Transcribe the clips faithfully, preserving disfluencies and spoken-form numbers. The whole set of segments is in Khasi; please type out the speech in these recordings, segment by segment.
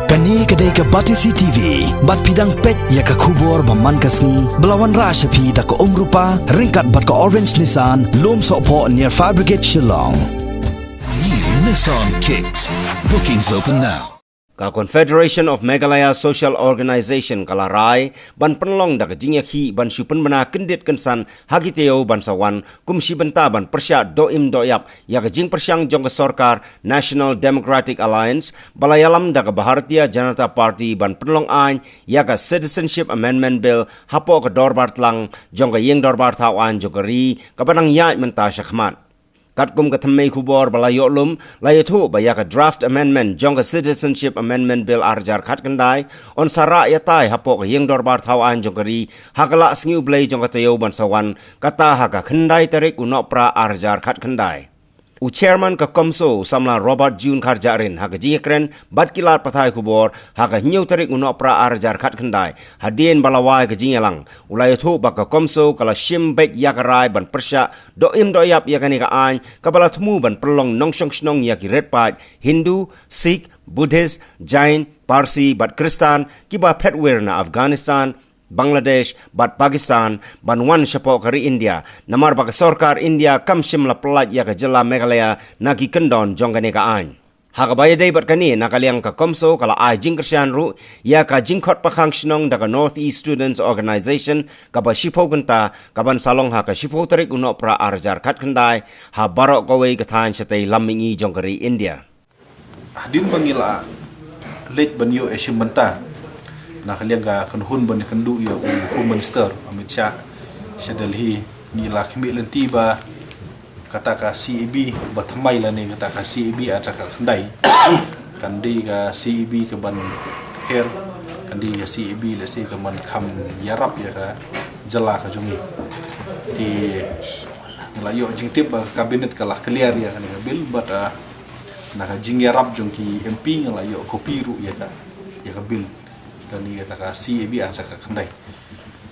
Kane ka dei ka Batesi T V, bad phi dang peit ïa ka khubor ba man ka sngi, ba la wanrah sha phi da ka Umrupa, ryngkat bad ka Orange Nissan, Lumsohphoh near Fire Brigade Shillong. New Nissan Kicks. Bookings open now. Ka Confederation of Meghalaya Social Organisation ka la rai ban pynlong da ka jingïakhih ban shu pynbna kyndit kynsan ha ki taïew ban sa wan, kum shi bynta ban pyrshah doh im doh ïap ïa ka jingpyrshang jong ka sorkar National Democratic Alliance, ba la ïalam da ka Bharatiya Janata Party ban pynlong aiñ ïa ka Citizenship Amendment Bill hapoh ka dorbar tlang jong ka ïing dorbar thaw aiñ jong ka ri, kaba dang ïaid mynta shakhmat. Katkum ka thymmei khubor ba la ïoh lum, la ïathuh ba ïa ka draft amendment jong ka Citizenship Amendment Bill ar hajar khatkhyndai yn sa rah ïatai hapoh ka ïing dorbar thaw aiñ jong ka ri ha ka Lah Sngi U Blei jong ka taïew ban sa wan, kata ha ka khyndai tarik u Nohprah ar hajar khatkhyndai. U chairman ka CoMSO, u samla Robert June Kharjahrin, ha ka jingïakren bad ki lad pathai khubor ha ka hynñiew tarik u Nohprah ar hajar khatkhyndai, hadien ba la wai ka jingïalang, u la ïathuh ba ka CoMSO ka la shim beit ïa ka rai ban pyrshah doh im doh ïap ïa kane ka aiñ, kaba la thmu ban pynlong nongshong shnong ïa ki rit paid Hindu, Sikh, Buddhist, Jain, Parsi bad Khristan kiba phet wir na Afghanistan, Bangladesh bad Pakistan ban wan shapoh ka ri India, namar ba ka sorkar India kam shym la pyllait ïa ka jylla Meghalaya na ki kyndon jong kane ka aiñ. Ha kaba ïadei bad kane, na ka liang ka CoMSO ka la ai jingkyrshan ruh ïa ka jingkhot pakhang shnong da ka North East Students Organisation kaba shiphew kynta, kaban sa long ha ka shiphew tarik u Nohprah ar hajar khatkhyndai, ha baroh kawei ka thaiñ shatei lam mihngi jong ka ri India. Hadien ba ngi la leit ban ïoh ïashim bynta na ka liang ka kynhun ban ïakynduh ïa u Home Minister Amit Shah sha Delhi, ngi la khmih lynti ba kata ka C A B ba thymmai lane kata ka C A B ar hajar khatkhyndai kan dei ka C A B kaban pher, kan dei ka C A B lehse kaban kham ïarap ïa ka jylla ka jong ngi. Te ngi la ïoh jingtip ba ka cabinet ka la clear ïa kane ka bill, bad, ah, na ka jingïarap jong ki M P ngi la ïoh copy ruh ïa ka, ïa ka bill. Lane ïa kata ka C A B ar hajar khatkhyndai.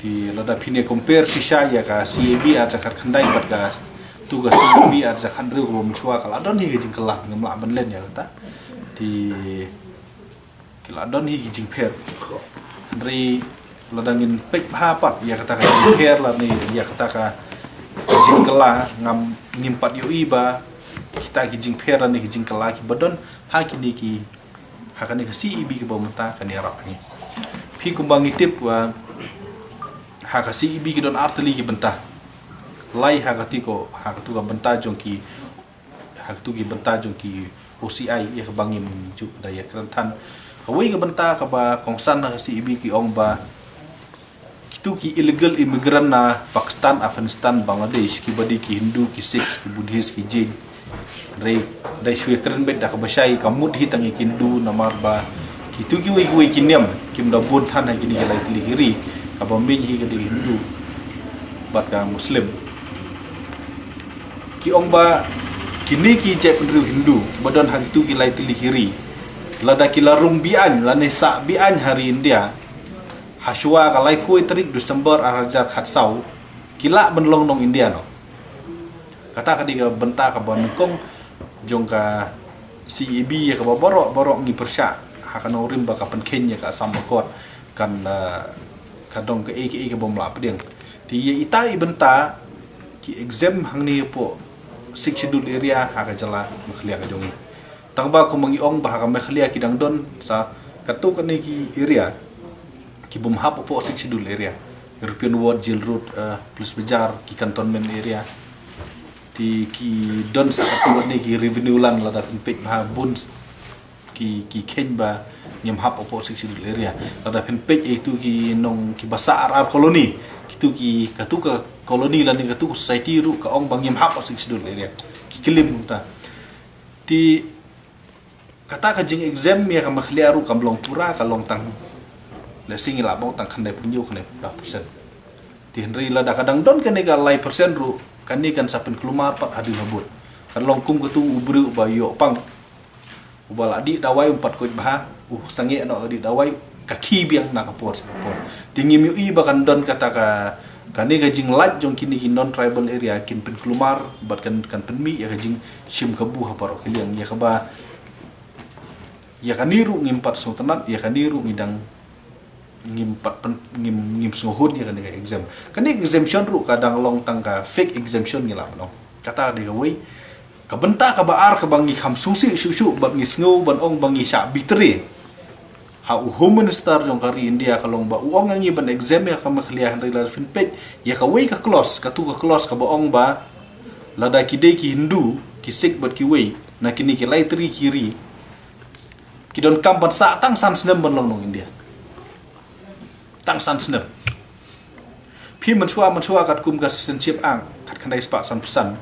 Te lada phin ïa compare shisha ïa ka C A B ar hajar khatkhyndai bad katu ka C A B ar hajar khathynriew kaba mynshuwa, ka la don hi ka jingkylla, ngim lah ban len ïa kata. Te ki la don hi ki jingpher. Hynrei lada ngin peit bha pat ïa kata ka jingpher lane ïa kata ka jingkylla, ngam, ngim pat ïohi ba kita ki jingpher lane ki jingkylla kiba don ha kine ki, ha kane ka C A B kaba mynta kan ïarap ha ngi. Phi, kumba ngi tip ba ha ka C A B ki don ar tylli ki bynta. Lai ha katu ko, ha katu ka bynta jong ki, ha katu ki bynta jong ki O C I, ïa kaba ngim ju da ïakren than. Kawei ka bynta kaba kongsan ha ka C A B ki ong ba kitu ki illegal immigrant na Pakistan, Afghanistan, Bangladesh, kiba dei ki Hindu, ki Sikhs, ki Buddhist, ki Jain. Hynrei da shu ïakren beit da kaba shai, ka mut hi tang ïa ki Hindu, namar ba kitu kiwei kiwei ki niam kim da bun than ha kine ki lai tylli ki ri, kaba mih hi ka dei Hindu bad ka Muslim. Ki ong ba kine ki jaitbynriew Hindu kiba don ha kitu ki lai tylli ki ri, lada ki la rung beaiñ lane sah beaiñ ha ri India, hashuwa ka laiphew tarik December ar hajar khatsaw, ki lah ban long nong India noh. Kata ka dei ka bynta kaba nyngkong jong ka C A B ïa kaba baroh baroh ngi pyrshah ha ka nongrim ba ka pynkheiñ ïa ka Assam Accord kan, eh, ka don kaei kaei kabym lah pdiang. Te ïa ita i bynta ki exempt hangne hapoh Sixth Schedule area ha ka jylla Meghalaya ka jong ngi. Tang ba kumba ngi ong ba ha ka Meghalaya ki dang don sa katto katne ki area kibym hap hapoh Sixth Schedule area. European Ward, Jail Road, eh, Police Bazar, ki cantonment area. Te ki don sa katto katne ki revenue land, lada phin peit bha bun ki, ki kheiñ ba ngim hap hapoh Sixth Schedule area. Lada phin peit ïa kitu ki nong kiba sah ar ar colony, kitu ki, katu ka colony lane katu ka society ruh ka ong ba ngim hap ha Sixth Schedule area. Ki claim kumta. Te kata ka jing-exempt ïa ka Meghalaya ruh kam long pura, ka long tang, lehse ngi lah ban ong tang khyndaiphew hynñiew, khyndaiphew phra percent. Te hynrei lada ka dang don kane ka lai percent ruh, kane kan sa pynkulmar pat hadien habud. Kan long kum katu u briew uba ïoh pang, uba la dih dawai um pat koit bha, u sangeh noh ka dih dawai, ka khie biang na ka por sha ka por. Te ngim ïohi ba kan don kata ka, kane ka jinglait jong kine ki non-tribal area kin pynkulmar bad kan, kan pynmih ïa ka jingshim kabu ha baroh ki liang, ïa kaba Ïa kane ruh ngim pat sngewtynnat, ïa kane ruh ngi dang ngim pat pen, ngim, ngim sngewhun ïa kane ka exempt. Kane exemption ruh ka dang long tang ka fake exemption ngi lah ban ong. Kata dei kawei. Ka bynta kaba ar kaba ngi kham sngewsih shuh shuh bad ngi sngew ban ong ba ngi shah bitre ha u Home Minister jong ka ri India ka long ba u ong ïa ngi ban exempt ïa ka Meghalaya, hynrei lada phin peit ïa kawei ka clause, katu ka clause kaba ong ba lada ki dei ki Hindu, ki Sikh bad kiwei na kine ki lai tylli ki ri, ki donkam ban sah tang san snem ban long nong India. Tang san snem. Phi mynshuwa, mynshuwa katkum ka Citizenship Act khatkhyndai spah sanphew san,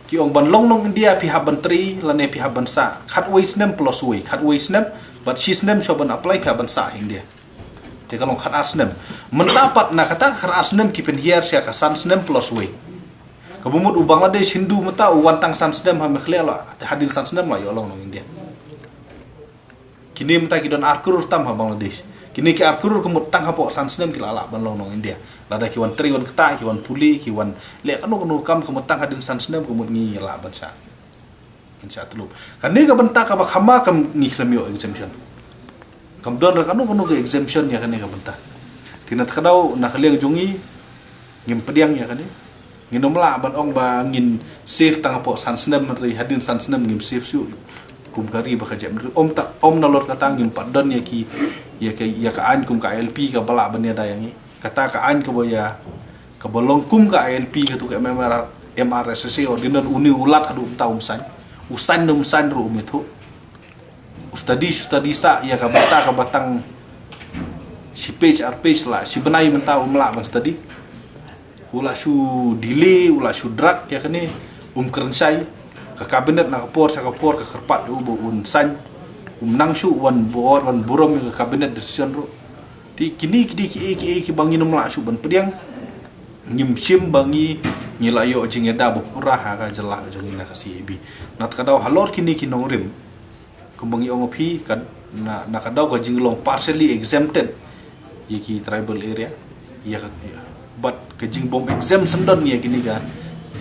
ki ong ban long nong India phi hap ban trei lane phi hap ban sah khatwei snem plus wei, khatwei snem, bad shi snem shuwa ban apply phi hap ban sah India. Te ka long khatar snem. Mynta pat na kata ka khatar snem ki pynhiar sha ka san snem plus wei. Kaba mut u Bangladesh Hindu mynta u wan tang san snem ha Meghalaya la, te hadien san snem la ïoh long nong India. Kine mynta ki don ar klur tam ha Bangladesh. Kine ki ar klur ka mut tang hapoh san snem ki la lah ban long nong India. Lada ki wan trei wan ktah, ki wan pule, ki wan leh kano kano kam ka mut tang hadien san snem ka mut ngi lah ban shah, ngi shah tlup. Kane ka bynta kaba kham ma kam ngi khlem ïoh exemption. Kam don re kano kano ka exemption ïa kane ka bynta. Te na kata ka daw na ka liang jong ngi ngim pdiang ïa kane. Ngin ym lah ban ong ba ngin save tang hapoh san snem, hynrei hadien san snem ngim save shuh kum ka ri ba ka jaitbynriew. Ym ta, ym nalor kata ngim pat don ïa ki, ïa ka, ïa ka aiñ kum ka I L P kaba lah ban ïada ïa ngi. Kata ka aiñ kaba ïa, kaba long kum ka I L P, katu ka M R, M R S S A ordinance, une u lad haduh mynta um sign. U sign ne um sign ruh um ïathuh. U study, study sah ïa ka bynta kaba tang shi page ar page la, shi bnai mynta um lah ban study. U la shu delay, u la shu drag ïa kane, um kren shai. Ka cabinet na ka por sha ka por ka kyrpad ïa u ba un sign. Um nang shuh wan bor, wan burom ïa ka cabinet decision ruh. Te kine ki dei kiei kiei kiba ngin ym lah shuh ban pdiang. Ngim shim ba ngi, ngi la ïoh jingïada ba pura ha ka jylla ka jong ngi na ka C A B. Na kata ka daw halor kine ki nongrim, kumba ngi ong ïa phi, ka, na, na kata ka daw ka jinglong partially exempted ïa ki tribal area, ïa ka, ïa, bad ka jingbym exempt syndon ïa kine ka,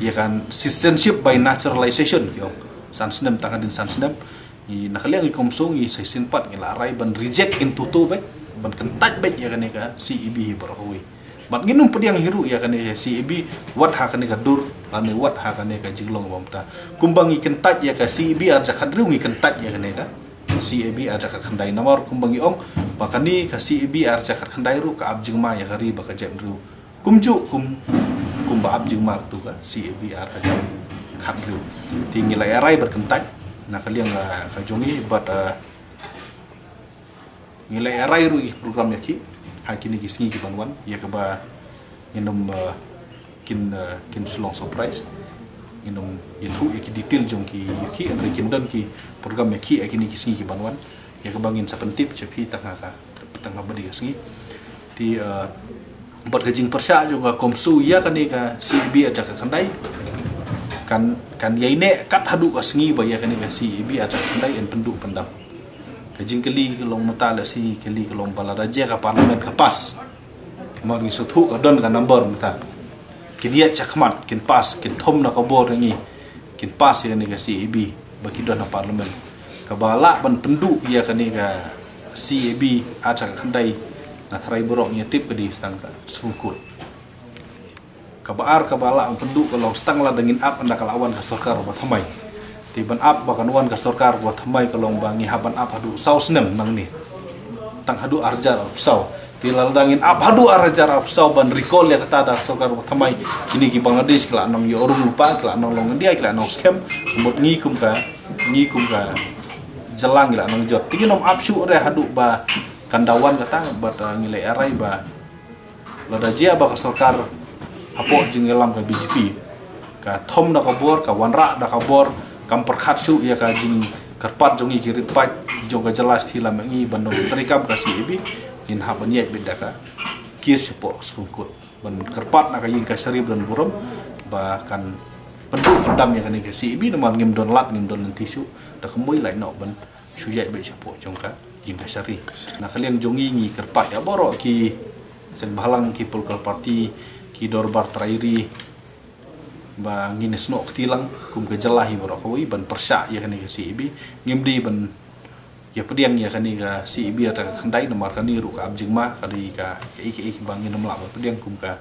ïa ka citizenship by naturalization ki ong. San snem tang hadien san snem. Ngi na ka liang ngi kongsan ngi sa shisien pat ngi la rai ban reject in toto beit, ban kyntait beit ïa kane ka C A B hi baroh kawei. Bad ngin ym pdiang hi ruh ïa kane ka C A B wat ha kane ka dur lane wat ha kane ka jinglong ba mynta. Kumba ngi kyntait ïa ka C A B ar hajar khathynriew ngi kyntait ïa kane ka C A B ar hajar khatkhyndai, namar kumba ngi ong ba kane ka C A B ar hajar khatkhyndai ruh ka ap jingma ïa ka ri bad ka jaitbynriew. Kumjuh kum, kumba ap jingma katu ka C A B ar hajar khathynriew. Te ngi la ïa rai bad kyntait na ka liang, ah, ka jong ngi bad, ah, ngi la ïa rai ruh ïa ki program ïa ki ha kine ki sngi ki ban wan, ïa kaba ngin ym, ah, kin, ah, kin sa long surprise. Ngin ym ïathuh ïa ki detail jong ki ïa ki, hynrei kin don ki program ïa ki ha kine ki sngi ki ban wan, ïa kaba ngin sa pyntip sha phi tang ha ka, tang ha ba dei ka sngi. Te, ah, bad ka jingpyrshah jong ka CoMSO ïa kane ka C A B ar hajar khatkhyndai kan, kan ïai neh kat haduh ka sngi ba ïa kane ka C A B ar hajar khatkhyndai yn pynduh pyndam. Ka jingkylli ka long mynta, la sngi kylli ka long ba lada jia ka parliament ka pass. Namar ngi sngewthuh ka don ka number mynta. Kin ïaid shakhmat, kin pass, kin thom na ka bor ïa ngi, kin pass ïa kane ka C A B ba ki don ha parliament. Kaba lah ban pynduh ïa kane ka C A B ar hajar khatkhyndai, nga tharai baroh ngi tip ka dei tang ka Supreme Court. Kaba ar kaba lah ban pynduh ka long tang lada ngin ap ynda ka la wan ka sorkar ba thymmai. Te ban ap ba kan wan ka sorkar ba thymmai ka long ba ngi hap ban ap haduh saw snem nangne. Tang haduh ar hajar arphew saw. Te lada ngin ap haduh ar hajar arphew saw ban recall ïa kata da sorkar ba thymmai, kine ki Bangladesh ki la nang ïoh rung lypa, ki la nang long India, ki la nang skhem. Mut ngi kum ka, ngi kum ka jylla ngi la nang jot. Te ngin ym ap shuh re haduh ba kan da wan kata, bad, uh, ngi la ïa rai ba lada jia ba ka sorkar hapoh jingïalam ka B J P ka thom da ka bor, ka wanrah da ka bor, kam pyrkhat shuh ïa ka jingkyrpad jong ngi ki rit paid jong ka jylla, sdang ïa ngi ban ym treikam ka C A B, ngin hap ban ïaid beit da ka case shapoh Supreme Court ban kyrpad na ka ïing kashari ba don burom ba kan pynduh pyndam ïa kane ka C A B, namar ngim don lad, ngim don lynti shuh, da kumwei lait noh ban shu ïaid beit shapoh jong ka ïing kashari. Na ka liang jong ngi ngi kyrpad ïa baroh ki seng bhalang, ki political party, ki dorbar trai ri, ba ngin ïasnoh kti lang kum ka jylla hi baroh kawei ban pyrshah ïa kane ka C A B. Ngim dei ban ïa pdiang ïa kane ka C A B ïa ka khyndai namar kane ruh ka ap jingma ka dei ka, ka, ka, ka ba ngin ym lah ban pdiang kum ka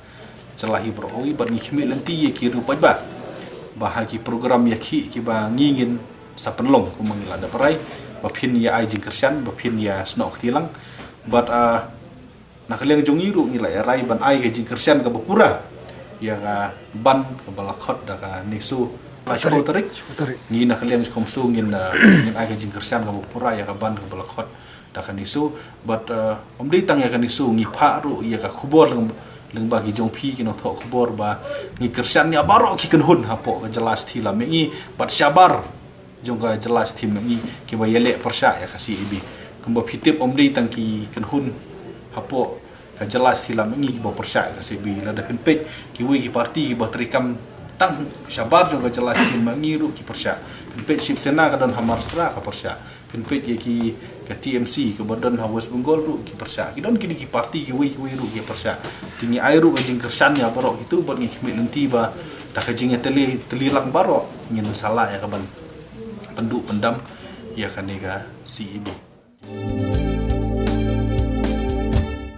jylla hi baroh kawei bad ngi khmih lynti ïa ki riew paidbah ba ha ki program ïa ki, ki ba ngi ngin sa pynlong kum ngi la da prai ba phin ïa ai jingkyrshan ba phin ïa snoh kti lang bad, ah, na ka liang jong ngi ruh ngi la ïa rai ban ai ka jingkyrshan ka ba pura ïa ka ban ka ba la khot da ka NESO. La shiphew tarik. Shiphew tarik. Ngi na ka liang jong ka NESO ngin, ah, ngin ai ka jingkyrshan ka ba pura ïa ka ban ka ba la khot da ka NESO. Bad, ah, ym dei tang ïa ka NESO, ngi phah ruh ïa ka khubor lyng, lyngba ki jong phi ki nongthoh khubor ba ngi kyrshan ïa baroh ki kynhun hapoh ka jylla Shithi Lam Mihngi bad shabar jong ka jylla Shithi Lam Mihngi ki ba ïaleh pyrshah ïa ka C A B. Kumba phi tip ym dei tang ki kynhun hapoh ka jylla Shithi Lam Mihngi ki ba pyrshah ïa ka C A B. Lada phin peit kiwei ki parti ki ba treikam tang shabar jong ka jylla Shithi Lam Mihngi ruh ki pyrshah. Phin peit Shiv Sena ka don ha Maharashtra ka pyrshah. Phin peit ïa ki ka T M C ka ba don ha West Bengal ruh ki pyrshah. Ki don kine ki parti kiwei kiwei ruh ki pyrshah. Te ngi ai ruh ka jingkyrshan ïa baroh kitu bad ngi khmih lynti ba da ka jingïatylli, tylli lang baroh ngin sa lah ïa ka ban pynduh pyndam ïa kane ka C A B.